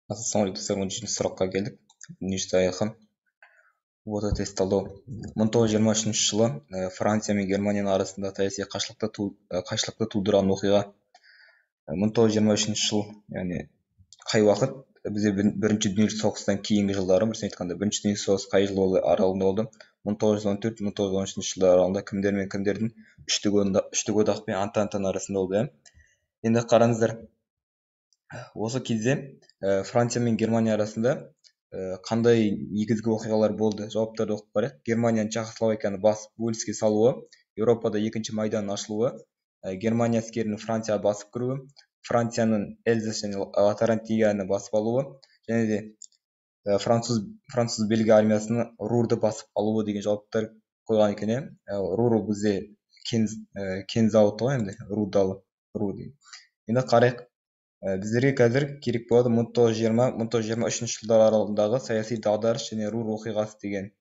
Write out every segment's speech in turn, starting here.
Ассалаумағалейкум, 13-ші сұраққа келдік. Дүниежүзі тарихы. ҰБТ тест талдау. 1923 жылы Франция мен Германияның арасында саяси қайшылықты тудырған оқиға. 1923 жыл, яғни қай уақыт? Бізде бірінші дүниежүзілік соғыстан кейінгі жылдары, бір айтқанда, бірінші дүниежүзілік соғыс қай жыл аралығында болды? 1914-1913 жылдар аралығында кімдер мен кімдердің үштік одақ пен Антантаның арасында болды, иә? Енді қараңыздар, осы кезде Франция мен Германия арасында қандай негізгі оқиғалар болды? Жауаптарды оқып қарайық. Германияның Чехословакияны басып бөліске салуы, Еуропада екінші майданның ашылуы, Германия әскерінің Францияға басып кіруі, Францияның Эльзас және Лотарингияны басып алуы, және де француз бельгия армиясының Рурды басып алуы деген жауаптар қойған екен, иә. Рур бізде кен зауыты ғой енді, рудалы Рур деген. Енді қарайық, біздерге қазір керек болады 1920-1923 жылдар аралығындағы саяси дағдарыс және Рур оқиғасы деген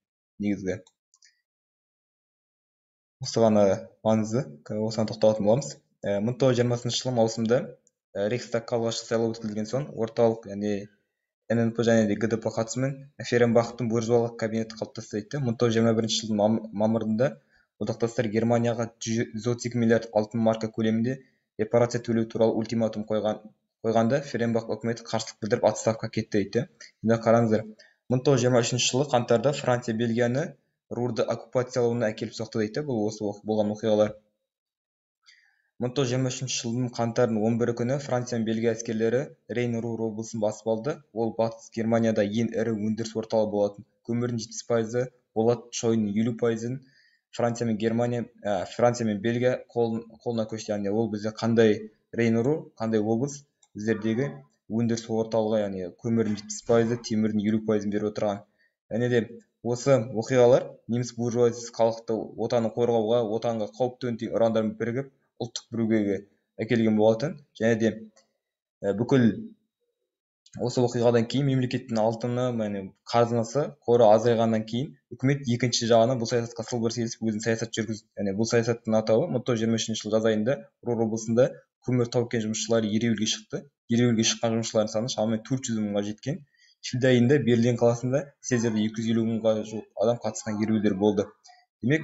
негізгі. Осы ғана маңызды, осыған тоқталатын боламыз. 1920 жылы маусымда Рейхстагқа алғашқы сайлау өткізілген соң, орталық, яғни ННП және де ГДП қатысуымен Ференбахтың буржуалық кабинеті қалыптасты дейді. 1921 жылдың мамырында одақтастар Германияға 132 миллиард алтын марка көлемінде репарация төлеу туралы ультиматум қойғанда Ференбах үкіметі қарсылық білдіріп отставкаға кетті дейді. Енді қараңыздар, 1923 жылы қаңтарда Франция Бельгияны Рурды оккупациялауына әкеліп соқты дейді. Бұл осы болған оқиғалар. 1923 жылдың қаңтарының 11 күні Франция мен Бельгия әскерлері Рейн-Рур облысын басып алды. Ол Батыс Германияда ең ірі өндіріс орталығы болатын. Көмірдің 70%, болат шойынның 50% Франция мен Германия, Франция мен Бельгия қолына көшті. Яғни ол бізде қандай Рейн-Рур, қандай облыс? Біздердегі өндіріс орталығы, яғни көмірдің 70%, темірдің 50% беріп отырған. Және де осы оқиғалар неміс буржуазиясы халықты отанын қорғауға, отанға қауіп төндірген ұрандармен бірігіп, ұлттық бірігуге әкелген болатын. Және де бүкіл осы оқиғадан кейін мемлекеттің алтыны, яғни қазынасы, қоры азайғаннан кейін үкімет екінші жағынан бұл саясатқа сылбыр келісіп, өзінің саясат жүргізді. Яғни бұл саясаттың атауы 1923 жылы жаз айында Рур облысында көмір тау кен жұмысшылары ереуілге шықты. Ереуілге шыққан жұмысшылардың саны шамамен 400 мыңға жеткен. Шілде айында Берлин қаласында съездерде 250 мыңға жуық адам қатысқан ереуілдер болды. Демек,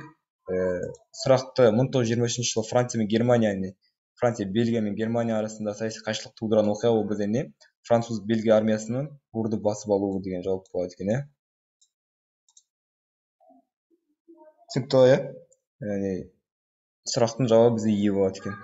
сұрақты 1923 жылы Франция мен Германия, яғни Франция, Бельгия мен Германия арасында саяси қайшылық тудырған оқиға ол бізде не? Француз Бельгия армиясының Рурды басып алуы деген жауап болады екен, иә? Түсінікті ғой, иә? Яғни сұрақтың жауабы бізде Е болады екен.